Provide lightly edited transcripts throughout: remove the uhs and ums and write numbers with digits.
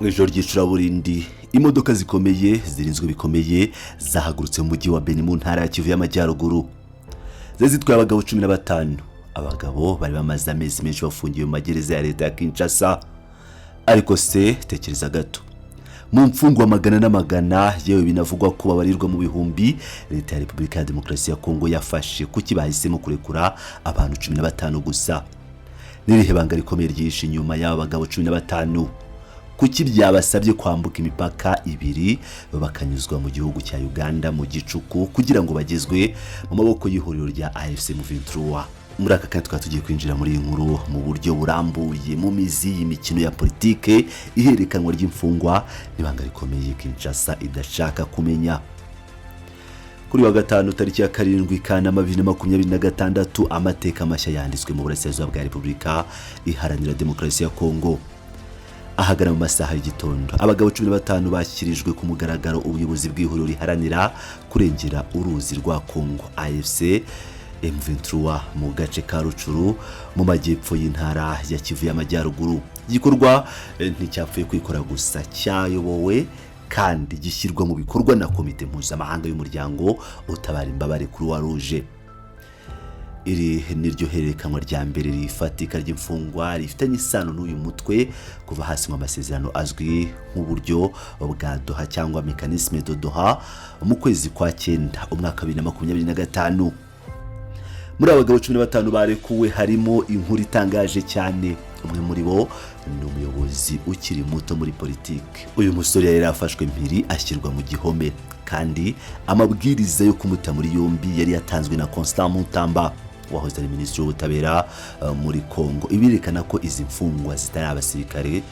Mu ijoro ry'icuraburindi, imodoka zikomeye zirinzwe bikomeye zahagurutse mu mujyi wa Beni mu ntara ya Kivu y'Amajyaruguru. Zari zitwaye abagabo 15, abagabo bari bamaze amezi menshi bafungiwe mu magereza ya leta ya Kinshasa. Ariko se tekereza gato, mu mfungwa magana n'amagana, yewe binavugwa ko babarirwa mu bihumbi, leta ya Repubulika ya Demokarasi ya Kongo yafashe, kuki bahisemo kurekura abantu 15 gusa? N'irihe banga rikomeye ryihishe inyuma y'aba bagabo 15? Kuki byabasabye kwambuka imipaka ibiri, bakanyuzwa mu gihugu cya Uganda mu gicuku, kugira ngo bagezwe mu maboko y'ihuriro rya AFC M23? Muri aka kanya tukaba tugiye kwinjira muri iyi nkuru mu buryo burambuye, mu mizi y'imikino ya politike, ihererekanwa ry'imfungwa n'ibanga rikomeye Kinshasa idashaka kumenya. Kuri wa gatanu, tariki ya 7 Kanama 2026, amateka mashya yanditswe mu burasirazuba bwa Repubulika Iharanira Demokarasi ya Kongo. Ahagana mu masaha y'igitondo, abagabo 15 bashyikirijwe ku mugaragaro ubuyobozi bw'ihuriro riharanira kurengera uruzi rwa Kongo, AFC M23, mu gace ka Rucuru mu majyepfo y'intara ya Kivu y'Amajyaruguru. Igikorwa nticyapfuye kwikora gusa, cyayobowe kandi gishyirwa mu bikorwa na komite mpuzamahanga y'umuryango utabara imbabare, Croix Rouge. Iri ni ryo hererekanwa rya mbere rifatika ry'imfungwa rifitanye isano n'uyu mutwe kuva hasinywa amasezerano azwi nk'uburyo bwa Doha cyangwa Mécanisme de Doha mu kwezi kwa cyenda umwaka wa 2025. Muri aba bagabo 15 barekuwe harimo inkuru itangaje cyane. Umwe muri bo ni umuyobozi ukiri muto muri politiki. Uyu musore yari yarafashwe mpiri, ashyirwa mu gihome, kandi amabwiriza yo kumuta muri yombi yari yatanzwe na Constant Mutamba wahoze ari minisitiri w'ubutabera muri Congo. Ibirekana ko izi mfungwa zitari abasirikare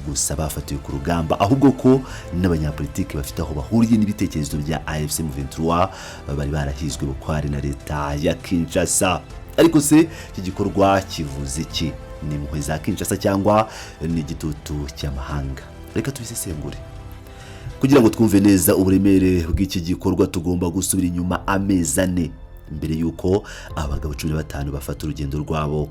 gusa bafatiwe ku rugamba, ahubwo ko n'abanyapolitiki bafite aho bahuriye n'ibitekerezo bya AFC M23 bari barahizwe bukware na leta ya Kinshasa. Ariko se iki gikorwa kivuze iki? Ni impuhwe za Kinshasa cyangwa ni igitutu cy'amahanga? Reka tubisesengure. Kugira ngo twumve neza uburemere bw'iki gikorwa, tugomba gusubira inyuma amezi 4 mbere y'uko abagabo 15 bafata urugendo rwabo.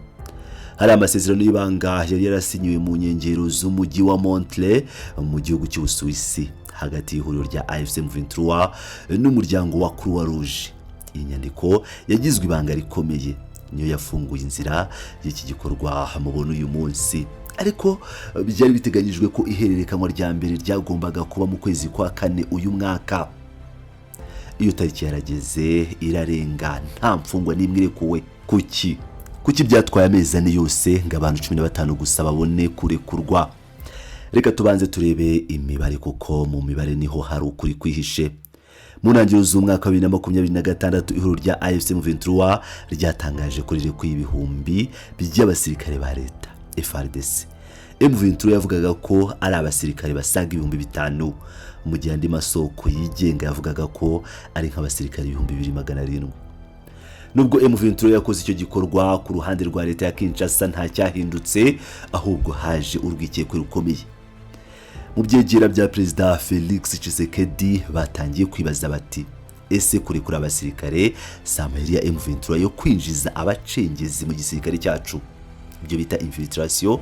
Hari amasezerano y'ibanga yari yarasinyiwe mu nkengero z'umujyi wa Montreux mu gihugu cy'Ubusuwisi, hagati y'ihuriro rya AFC M23 n'umuryango wa Croix Rouge. Iyi nyandiko yagizwe ibanga rikomeye, niyo yafunguye inzira y'iki gikorwa mubona uyu munsi. Ariko byari biteganyijwe ko ihererekanwa rya mbere ryagombaga kuba mu kwezi kwa kane uyu mwaka. Iyo tariki yarageze irarenga, nta mfungwa n'imwe irekuwe. Kuki byatwaye amezi 4 yose ngo abantu 15 gusa babone kurekurwa? Reka tubanze turebe imibare, kuko mu mibare niho hari ukuri kwihishe. Mu ntangiriro z'umwaka wa 2026, ihuriro rya AFC M23 ryatangaje ko rirekuye ibihumbi by'abasirikare ba leta, FARDC. M23 yavugaga ko ari abasirikare basaga 5000, mu gihe andi masoko yigenga yavugaga ko ari nk'abasirikare 2700. Nubwo M23 yakoze icyo gikorwa, ku ruhande rwa leta ya Kinshasa nta cyahindutse, ahubwo haje urwikekwe rukomeye. Mu byegera bya Perezida Felix Tshisekedi batangiye kwibaza bati: "Ese kurekura abasirikare si amayeri ya M23 yo kwinjiza abacengezi mu gisirikare cyacu?" Ibyo bita infiltration.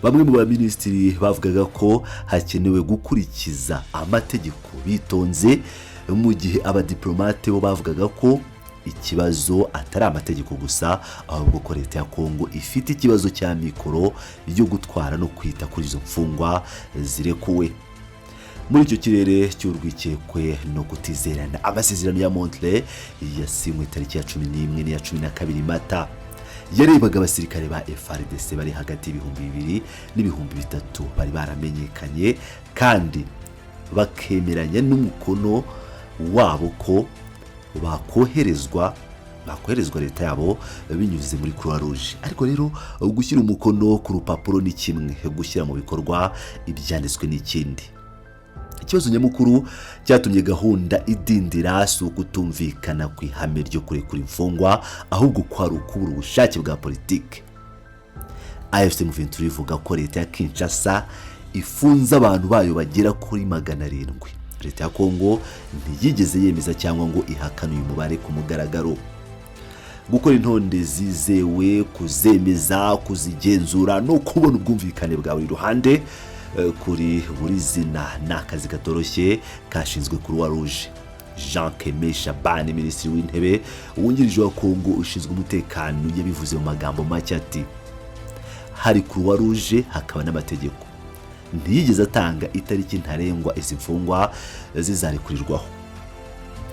Bamwe mu baminisitiri bavugaga ko hakenewe gukurikiza amategeko bitonze, mu gihe abadiplomate bo bavugaga ko ikibazo atari amategeko gusa, ahubwo ko leta ya Kongo ifite ikibazo cya mikoro yo gutwara no kwita kuri izo mfungwa zirekuwe. Muri icyo kirere cy'urwikekwe no kutizerana, amasezerano ya Montreux yasinywe tariki ya 11 n'iya 12 Mata yarebaga abasirikare ba FARDC bari hagati y'2000 n'3000 bari baramenyekanye, kandi bakemeranya n'umukono wabo ko bakoherezwa leta yabo binyuze muri Croix Rouge. Ariko rero, gushyira umukono ku rupapuro ni kimwe, gushyira mu bikorwa ibyanditswe ni ikindi. Ikibazo nyamukuru cyatumye gahunda idindira si ukutumvikana ku ihame ryo kurekura imfungwa, ahubwo kwari ukubura ubushake bwa politiki. AFC M23 ivuga ko leta ya Kinshasa ifunze abantu bayo bagera kuri 700. Leta ya Kongo ntiyigeze yemeza cyangwa ngo ihakane uyu mubare ku mugaragaro. Gukora intonde zizewe, kuzemeza, kuzigenzura no kubona ubwumvikane bwa buri ruhande. Kuri buri zina ni akazi katoroshye kashinzwe Croix Rouge. Jean Keme Shabani, minisitiri w'intebe wungirije wa Kongo ushinzwe umutekano, yabivuze mu magambo make ati: "Hari Croix Rouge, hakaba n'amategeko." Ntiyigeze atanga itariki ntarengwa izi mfungwa zizarekurirwaho.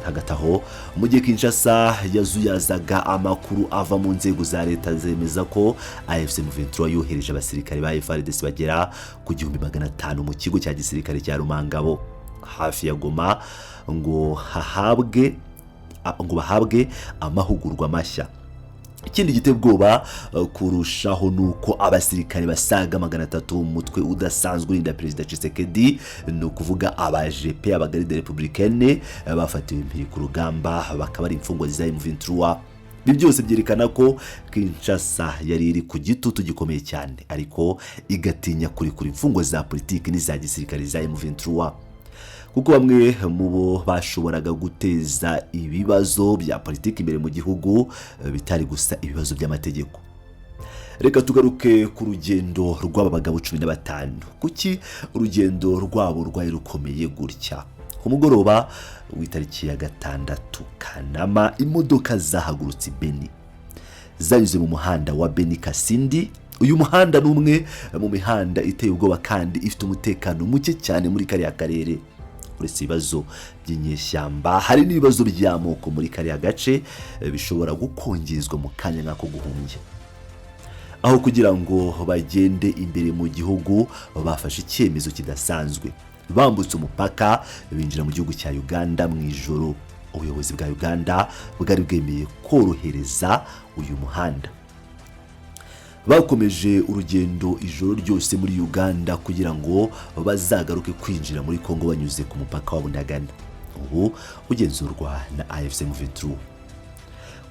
Hagati aho, mu gihe Kinshasa yazuyazaga, amakuru ava mu nzego za leta zemeza ko AFC M23 yohereje abasirikare ba FARDC bagera ku 1500 mu kigo cya gisirikare cya Rumangabo hafi ya Goma ngo bahabwe amahugurwa mashya. Ikindi giteye ubwoba kurushaho ni uko abasirikare basaga 300 mu mutwe udasanzwe urinda Perezida Tshisekedi, ni ukuvuga aba GP, aba Garde Républicaine, bafatiwe impiri ku rugamba, bakaba ari imfungwa za M23. Ibi byose byerekana ko Kinshasa yari iri ku gitutu gikomeye cyane, ariko igatinya kurekura imfungwa za politiki n'iza gisirikare za M23, kuko bamwe mu bo bashoboraga guteza ibibazo bya politiki imbere mu gihugu, bitari gusa ibibazo by'amategeko. Reka tugaruke ku rugendo rw'aba bagabo 15. Kuki urugendo rwabo rwari rukomeye gutya? Ku mugoroba w'itariki ya 6 Kanama, imodoka zahagurutse i Beni, zanyuze mu muhanda wa Beni Kasindi. Uyu muhanda ni umwe mu mihanda iteye ubwoba kandi ifite umutekano muke cyane muri kariya karere. Uretse ibibazo by'inyeshyamba, hari n'ibibazo by'amoko muri kariya gace bishobora gukongezwa mu kanya nk'ako guhumbya. Aho kugira ngo bagende imbere mu gihugu, bafashe icyemezo kidasanzwe: bambutse umupaka binjira mu gihugu cya Uganda mu ijoro. Ubuyobozi bwa Uganda bwari bwemeye korohereza uyu muhanda. Bakomeje urugendo ijoro ryose muri Uganda kugira ngo bazagaruke kwinjira muri Kongo banyuze ku mupaka wa Bunagana, ubu ugenzurwa na AFC M23.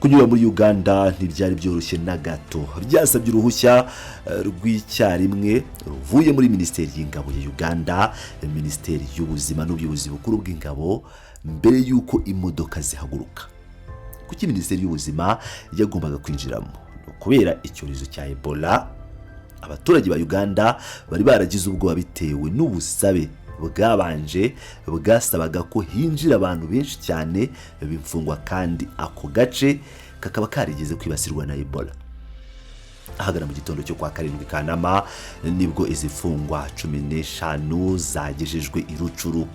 Kunyura muri Uganda ntibyari byoroshye na gato. Byasabye uruhushya rw'icyarimwe ruvuye muri Minisiteri y'Ingabo ya Uganda, Minisiteri y'Ubuzima n'ubuyobozi bukuru bw'ingabo mbere y'uko imodoka zihaguruka. Kuki Minisiteri y'Ubuzima yagombaga kwinjiramo? Ni ukubera icyorezo cya Ebola. Abaturage ba Uganda bari baragize ubwoba bitewe n'ubusabe bwabanje bwasabaga ko hinjira abantu benshi cyane b'imfungwa, kandi ako gace kakaba karigeze kwibasirwa na Ebola. Ahagana mu gitondo cyo kwa 7 Kanama nibwo izi mfungwa 15 zagejejwe i Rutshuru.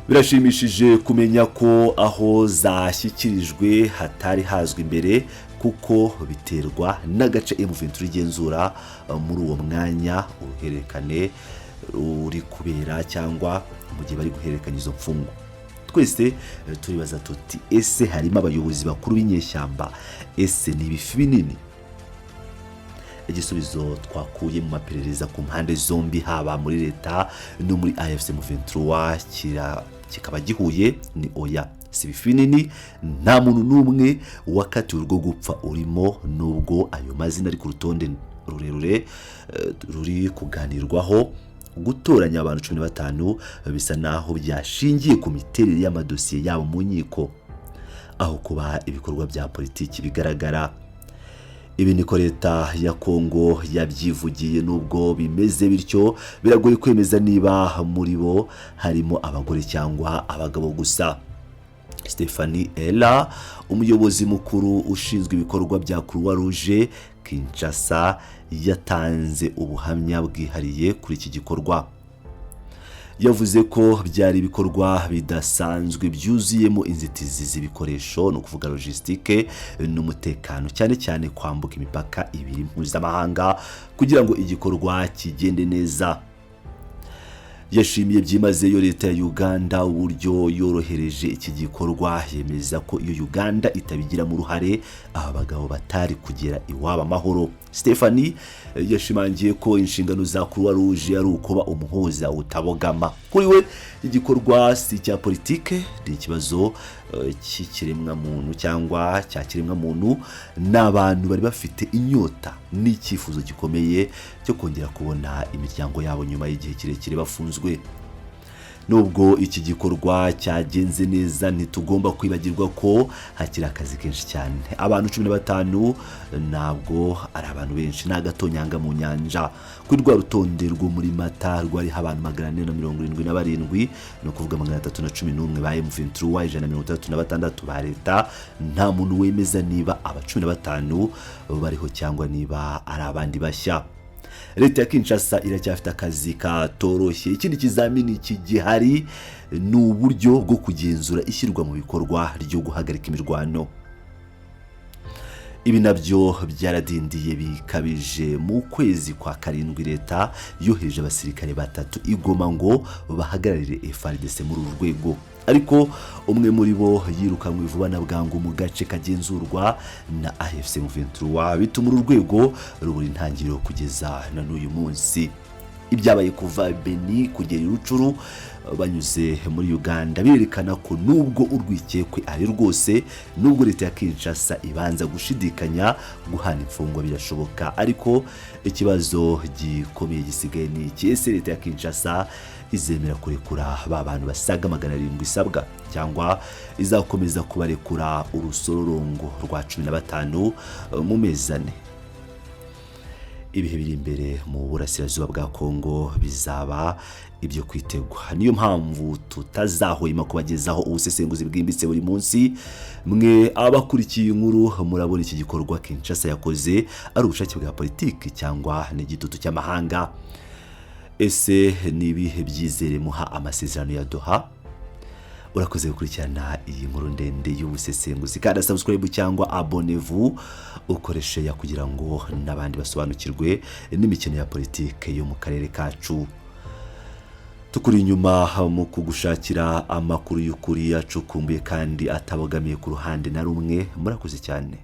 Birashimishije kumenya ko aho zashyikirijwe hatari hazwi imbere, kuko biterwa n'agace M23 igenzura muri uwo mwanya uruhererekane ruri kubera, cyangwa mu gihe bari guhererekanya izo mfungwa. Twese turibaza tuti: "Ese harimo abayobozi bakuru b'inyeshyamba? Ese ni ibifi binini?" Igisubizo twakuye mu maperereza ku mpande zombi, haba muri leta no muri AFC M23, kikaba gihuye: ni oya, si ibifi binini. Nta muntu n'umwe wakatiwe urwo gupfa urimo, nubwo ayo mazina ari ku rutonde rurerure ruri kuganirwaho. Gutoranya abantu 15 bisa naho byashingiye ku miterere y'amadosiye yabo mu nkiko, aho kuba ibikorwa bya politiki bigaragara. Ibi niko leta ya Kongo yabyivugiye. Nubwo bimeze bityo, biragoye kwemeza niba muri bo harimo abagore cyangwa abagabo gusa. Stephanie Ella, umuyobozi mukuru ushinzwe ibikorwa bya Croix Rouge Kinshasa, yatanze ubuhamya bwihariye kuri iki gikorwa. Yavuze ko byari ibikorwa bidasanzwe byuzuyemo inzitizi z'ibikoresho, ni ukuvuga logistique, n'umutekano, cyane cyane kwambuka imipaka ibiri mpuzamahanga kugira ngo igikorwa kigende neza. Yashimiye byimazeyo leta ya Uganda uburyo yorohereje iki gikorwa, yemeza ko iyo Uganda itabigiramo uruhare aba bagabo batari kugera iwabo amahoro. Stephanie yashimangiye ko inshingano za Croix Rouge ari ukuba umuhuza utabogama. Kuri we, igikorwa si icya politike, ni ikibazo cy'ikiremwamuntu cyangwa cya kiremwamuntu. Ni abantu bari bafite inyota n'icyifuzo gikomeye cyo kongera kubona imiryango yabo nyuma y'igihe kirekire bafunzwe. Nubwo iki gikorwa cyagenze neza, ntitugomba kwibagirwa ko hakiri akazi kenshi cyane. Abantu 15 ntabwo ari abantu benshi, ni agatonyanga mu nyanja. Kuri rwa rutonde rwo muri Mata rwariho abantu 477, ni ukuvuga 311 ba M23, 166 ba leta, nta muntu wemeza niba aba 15 bariho cyangwa niba ari abandi bashya. Leta ya Kinshasa iracyafite akazi katoroshye. Ikindi kizamini kigihari ni uburyo bwo kugenzura ishyirwa mu bikorwa ryo guhagarika imirwano. Ibi nabyo byaradindiye bikabije. Mu kwezi kwa karindwi, leta yohereje abasirikare batatu i Goma ngo bahagararire FARDC muri uru rwego, ariko umwe muri bo yirukanwe vuba na bwangu mu gace kagenzurwa na AFC M23, bituma uru rwego rubura intangiriro kugeza na n'uyu munsi. Ibyabaye kuva Beni kugera i Rutshuru banyuze muri Uganda birerekana ko nubwo urwikekwe ari rwose, nubwo leta ya Kinshasa ibanza gushidikanya, guhana imfungwa birashoboka. Ariko ikibazo gikomeye gisigaye ni iki: ese leta ya Kinshasa izemera kurekura ba bantu basaga 700 isabwa, cyangwa izakomeza kubarekura urusororongo rwa 15 mu mezi 4? Ibihe biri imbere mu burasirazuba bwa Kongo bizaba ibyo kwitegwa. Niyo mpamvu tutazahwema kubagezaho ubusesenguzi bwimbitse buri munsi. Mwe abakurikiye inkuru, murabona iki gikorwa Kinshasa yakoze ari ubushake bwa politiki cyangwa n'igitutu cy'amahanga? Ese ni ibihe byizere muha amasezerano ya Doha? Urakoze gukurikirana iyi nkuru ndende y'ubusesenguzi. Kandi subscribe cyangwa abonnez-vous, ukoreshe ya kugira ngo n'abandi basobanukirwe n'imikino ya politike yo mu karere kacu. Tukuri inyuma mu kugushakira amakuru y'ukuri, acukumbuye kandi atabogamiye ku ruhande na rumwe. Murakoze cyane.